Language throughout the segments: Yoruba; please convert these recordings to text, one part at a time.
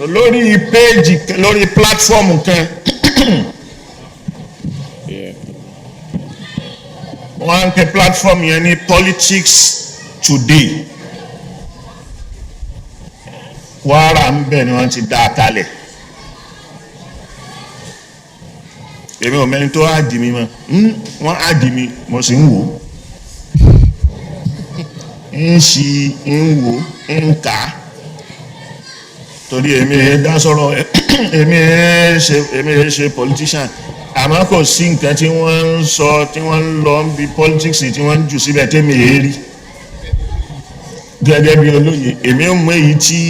So lórí péèjì, lórí platform kan, wọ́n ń pè platform yẹn ní Politics Today. Kwara ń bẹ̀ ni wọ́n ti dá a kalẹ̀. Èmi ò mẹ́ni tó add mi mọ́. Wọ́n add mi, mo sì ń wò ó, ń ṣí, ń wò, ń kà á, torí èmi ẹ̀ dá sọ̀rọ̀, èmi ẹ̀ ṣe politician. Àmọ́ kò sí nǹkan tí wọ́n ń sọ, tí wọ́n ń lọ ń bi politics tí wọ́n ń jù síbẹ̀ tẹ́mi ẹ̀ rí gẹ́gẹ́ bí olóye. Èmi ò mọ èyí tí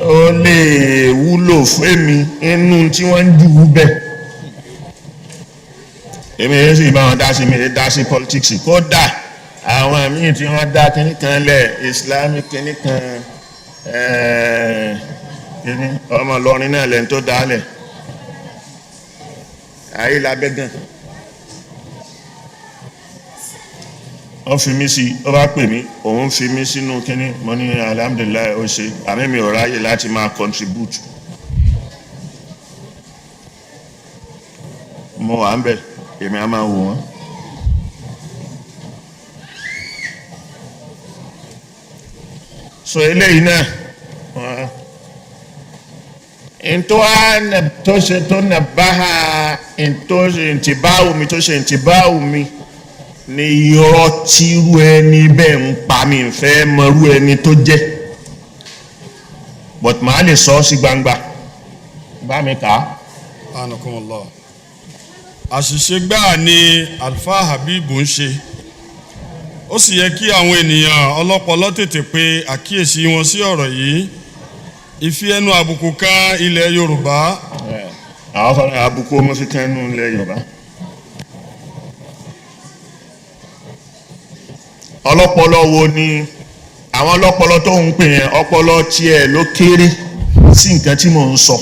ó lè wúlò fún èmi inú tí wọ́n ń jù ú bẹ́ẹ̀. Èmi ẹ̀ sì bá wọn dá sí, mi ẹ̀ dá sí politics. Kódà àwọn míì tí wọ́n dá kinní kan lẹ̀, Islamic kinní kan, kinní ọmọ Ìlọrin náà lẹ́nu tó dá lẹ̀, ayé labẹ́ gan. Ó fi mí sí, ó bá pè mí, òun fi mí sínú kínní. Mo ní alhamdulillahi, ó ṣe àmì mi ò ráyè láti máa contribute. Mo wà ń bẹ̀, èmi á máa wò wọ́n. So eléyìí náà, ntọ́ á tó ṣe tó nà bá ha, ntọ́ ṣe ntìbáwò mi, tó ṣe ntìbáwò mi ní irọ́ tírú ẹni bẹ́ẹ̀ ń pa. Mi ń fẹ́ mọrú ẹni tó jẹ́, but màá lè sọ ọ́ sí gbangba. Bá mi kà á. Anakumullah. Àṣìṣe gbáà ni Alfa Habib ń ṣe. Ó sì yẹ kí àwọn ènìyàn ọlọ́pọlọ tètè pe àkíyèsí wọn sí ọ̀rọ̀ yìí. Ìfi ẹnu àbùkù kan ilẹ̀ Yorùbá. Àwọn kan àbùkù ọmọ fi kan ẹnu ilẹ̀ Yorùbá. Ọlọ́pọlọ wo ni àwọn ọlọ́pọlọ tó ń pè yẹn? Ọpọlọ tiẹ̀ ló kéré sí nǹkan tí mò ń sọ.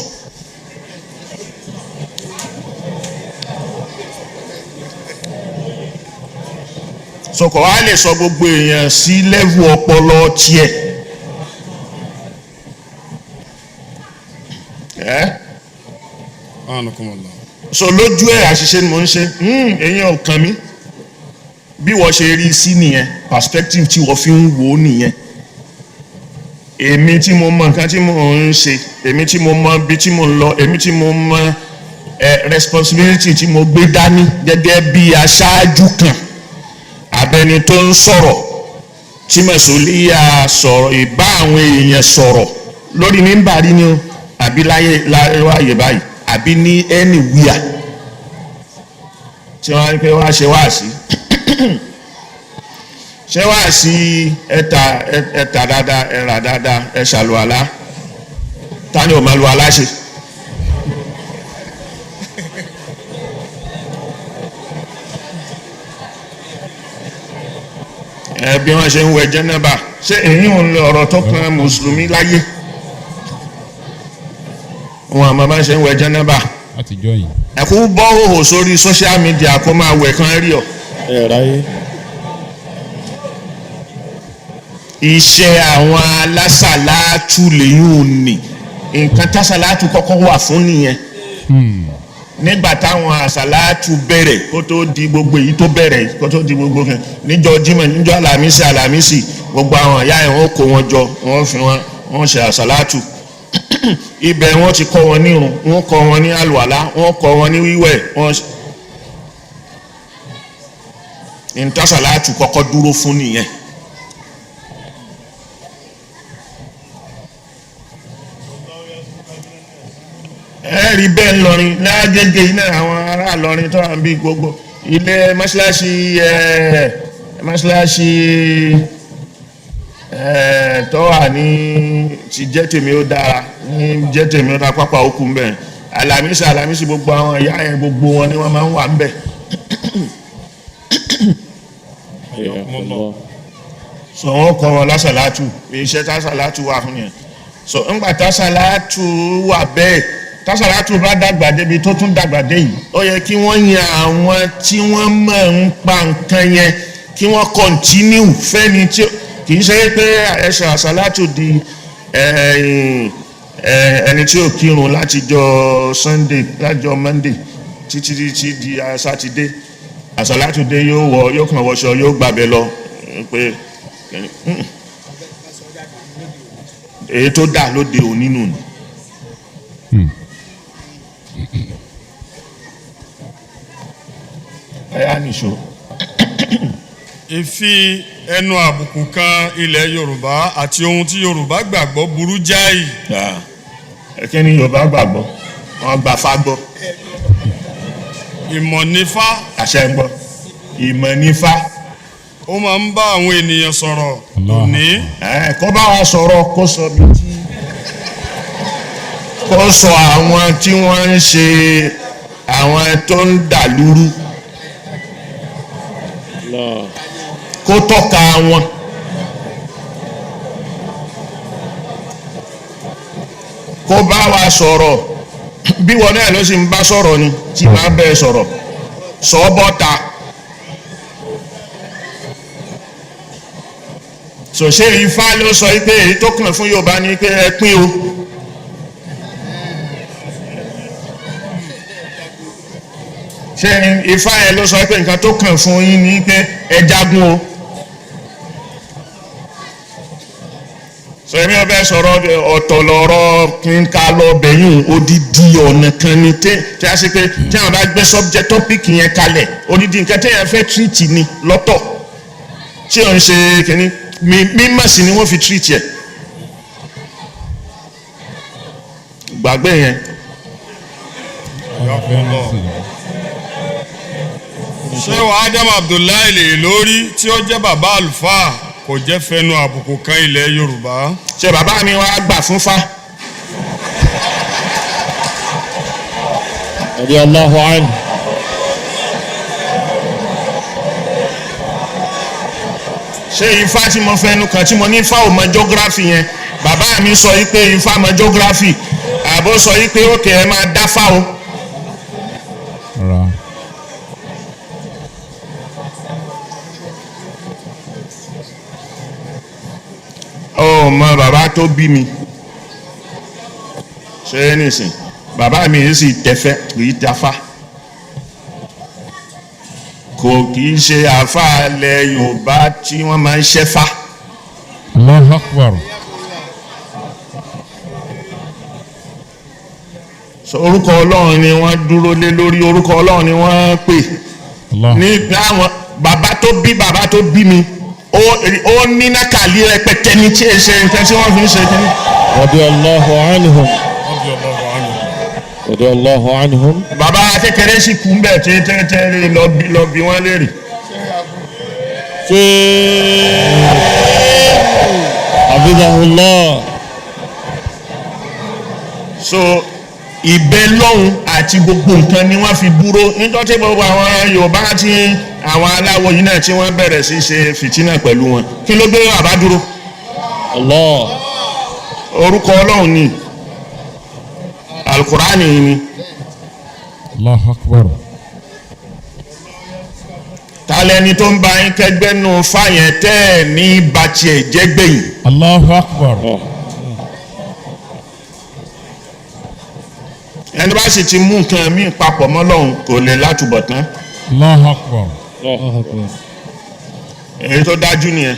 Sọkọ̀ wá lè sọ gbogbo èèyàn sí level ọpọlọ tiẹ̀. Ẹ́ Anakumullah. So lójú ẹ̀, àṣìṣe ni mò ń ṣe. Èyàn ò kàn mí. Bí wọ́n ṣe rí sí nìyẹn, perspective tí wọ́n fi ń wò ó nìyẹn. Èmi tí mo mọ nǹkan tí mo ń ṣe, èmi tí mo mọ ibi tí mo ń lọ, èmi tí mo mọ responsibility tí mo gbé dání gẹ́gẹ́ bí aṣáájú kan abẹni tó ń sọ̀rọ̀, tí mẹ̀sùlíyà sọ̀rọ̀, ìbá àwọn èèyàn sọ̀rọ̀ lórí mímbàrí ni o, àbí láyé láyé báyìí, àbí ní anywhere tí wọ́n á pé wá ṣe wáàsí, ṣé wáàsí ẹ̀ta ẹ̀ta dáadáa, ẹ̀rà dáadáa, ẹ̀ ṣàlùwàlá. Ta ni ò máa lu aláṣẹ? Ẹ bí wọ́n ṣe ń wẹ̀ jẹ́nẹ́bà, ṣé èyí ń lọ ọ̀rọ̀ tó kan mùsùlùmí láyé wọn àmọ́ bá ṣe ń wẹ̀ jẹ́nẹ́bà? Látijọ́ yìí. Ẹ̀kú bọ́ hòhò sórí social media kó máa wẹ̀ kan rí ọ. Ẹ ráyé. Iṣẹ́ àwọn alásàlátù lèyìn ò ní. Nǹkan tásàlátù kọ́kọ́ wà fún nìyẹn. Nígbà táwọn àsàlátù bẹ̀rẹ̀, kó tó di gbogbo èyí tó bẹ̀rẹ̀, kó tó di gbogbo kan níjọ́ Jímọ̀, níjọ́ Àlàmísì, Àlàmísì, gbogbo àwọn ìyá ẹ̀, wọ́n kó wọn jọ, wọ́n fi wọn, wọ́n ṣe àsàlátù. Ibẹ̀ wọ́n ti kọ́ wọn nírun, wọ́n kọ́ wọn ní àlùwàlá, wọ́n kọ́ wọn ní wíwẹ̀. Wọ́n ntásàlátù kọ́kọ́ dúró fún nìyẹn. Ẹ rí bẹ́ẹ̀ ńlọrin lágége iná, àwọn ará Ìlọrin tó wà ń bí gbogbo ilé mọ́ṣáláṣí, ẹ mọ́ṣáláṣí ẹ tó wà ní ti jẹ́ tèmi ó dára, ní jẹ́ tèmi ó dára, pápá òkú ń bẹ̀. Àlàmísì, Àlàmísì, gbogbo àwọn ìyá yẹn, gbogbo wọn ni wọ́n máa ń wà ń bẹ̀. Hayyakumullah. So wọ́n kọ́ wọn lásàlátù, iṣẹ́ tásàlátù wà fún yẹn. So ńgbà tásàlátù wà bẹ́ẹ̀, tásàlátù bá dàgbà débi tó tún dàgbà dé yìí, ó yẹ kí wọ́n yan àwọn tí wọ́n mọ̀ ń pa nǹkan yẹn kí wọ́n continue fẹ́ni tí kì í ṣe pé ẹ̀ṣẹ̀ àsàlátù di Ẹni tí ò kírun látijọ́ Sunday, látijọ́ Monday títí títí di Sátidé, àsàlátùdé yóò wọ, yóò kàn wọṣọ, yóò gbàbẹ lọ pé èyí tó dà lóde òní nù ni. Ẹ̀yà nìṣó. Ìfi ẹnu àbùkù kan ilẹ̀ Yorùbá àti ohun tí Yorùbá gbàgbọ́ burú jáì. Kí ni Yorùbá gbàgbọ́? Wọ́n gbà fá gbọ́. Ìmọ̀ nífá. Àṣẹ ń gbọ́. Ìmọ̀ nífá. Ó máa ń bá àwọn ènìyàn sọ̀rọ̀ òní. Kó bá wa sọ̀rọ̀, kó sọ bí tí kó sọ àwọn tí wọ́n ń ṣe, àwọn tó ń dà lúrú, kó tọ́ka wọn. Kó bá wa sọ̀rọ̀ bí wọn náà ló sì ń bá sọ̀rọ̀ ni tí máa bẹ́ẹ̀ sọ̀rọ̀ sọ bọ́ta. Sòṣè Ifá ló sọ pé èyí tó kàn fún Yorùbá ni pé ẹ pín o. Ṣé Ifá yẹn ló sọ pé nǹkan tó kàn fún yín ni pé ẹ jagun o? Sọ èmi ọbẹ̀ sọ̀rọ̀ ọ̀tọ̀ lọ́rọ̀ kí n ká lọ bẹ̀yìn odidi ọ̀nà kan ni tí a ṣe pé tí àwọn bá gbé subject topic yẹn kalẹ̀, odidi nǹkan tí yẹn fẹ́ treat ni lọ́tọ̀ tí ò ń ṣe kìíní mímọ̀ sí ni wọ́n fi treat yẹ. Gbàgbé yẹn. Ṣé Adam Abdullahi lè lórí tí ó jẹ́ bàbá àlùfáà kò jẹ́ fẹnu àbùkù kan ilẹ̀ Yorùbá. Ṣé bàbá mi wá gbà fún fa? Radiyallahu anhu. Ṣé Ifá tí mo fẹnu kàn tí mo ní Ifá ò mọ geography yẹn, bàbá mi sọ yí pé Ifá mọ geography, àbó sọ yí pé òkè ẹ máa dáfá o. Ó mọ bàbá tó bí mi ṣe é nìsín, bàbá mi yìí sì tẹfẹ kì í tafa, kò kì í ṣe àáfàá ilẹ̀ Yorùbá tí wọ́n máa ń ṣẹ́fà. Allahu Akbar. So orúkọ Ọlọ́run ni wọ́n dúró lé lórí, orúkọ Ọlọ́run ni wọ́n pè ní àwọn bàbá tó bí bàbá tó bí mi. Ó ní nákàlí rẹpẹtẹ ní tí ẹ ṣe nǹkan tí wọ́n fi ń ṣe kí ni. Radiyallahu anhum. Radiyallahu anhum. Bàbá kékeré sì kú ń bẹ̀ tí tẹ́tẹ́ lọ bí wọ́n léèrè. Ṣé Hafizahullah. So ìbẹ́ lọ́hùn àti gbogbo nǹkan ni wọ́n fi dúró nítorí tí gbogbo àwọn Yorùbá tí àwọn aláwọ̀ yìí náà tí wọ́n bẹ̀rẹ̀ sí ṣe fìtínà pẹ̀lú wọn, kí ló gbé bàbá dúró? Allah. Orúkọ Ọlọ́run ni, Alukurani ni. Allahu Akbar. Ta lẹni tó ń bá yín kẹgbẹ́ nù fáyẹn tẹ́ ẹ̀ ní bàtì ẹ̀ jẹ́ gbẹ̀yìn? Allahu Akbar. Ẹni bá sì ti mú nǹkan míì papọ̀ mọ́ Ọlọ́run kò lè látúbọ̀tán. Allahu Akbar. Èyí tó dájú nìyẹn.